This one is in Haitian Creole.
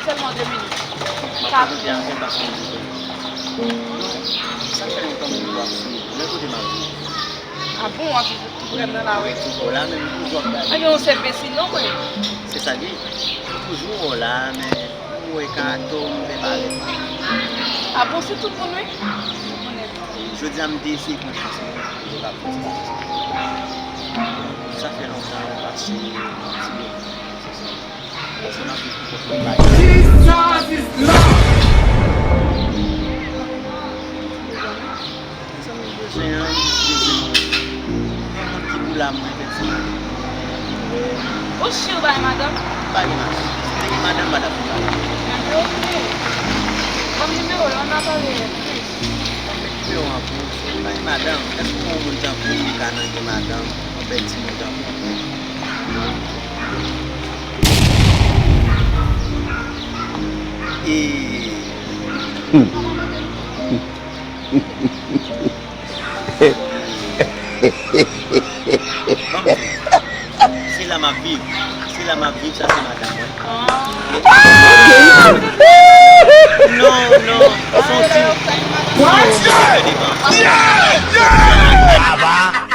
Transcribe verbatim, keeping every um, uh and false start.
Sèlman de minit. M ap prezante avè m paske m di ke non, sa fè lontan m ap swiv ou. Men kote m ap viv? Ah bon, w ap viv tou prè m nan la wi. Wi, tou prè w la, men m toujou ap gade. Mwen gen yon sèl vesi non mwen. Se sa l ye. M toujou wè w la, men m wè kato m vle pale. Ah bon, se tout moun wi. Jodi a m te eseye pran chans mwen pou yo ka fè ti bagay sa. Sa fè lontan m pase yon ti moman. Jesus is Lord. Mezanmi, bezwen an, bezwen an. Yon moun ki pou la mwen pèdi. Ou si w bay madanm? Pa gen madanm. Si te gen madanm, madanm pou la. Ok. Ban m nimewo l, ann a pale plis. Ban m met nimewo an pou ou. Si w bay madanm, èske yon moun tankou ou ka nan gen madanm? Yon bèl timoun tankou ou. E. Ban m di w, se la m ap viv. Se la m ap viv, sa se madanm mwen. Non, non, son ti. Aba.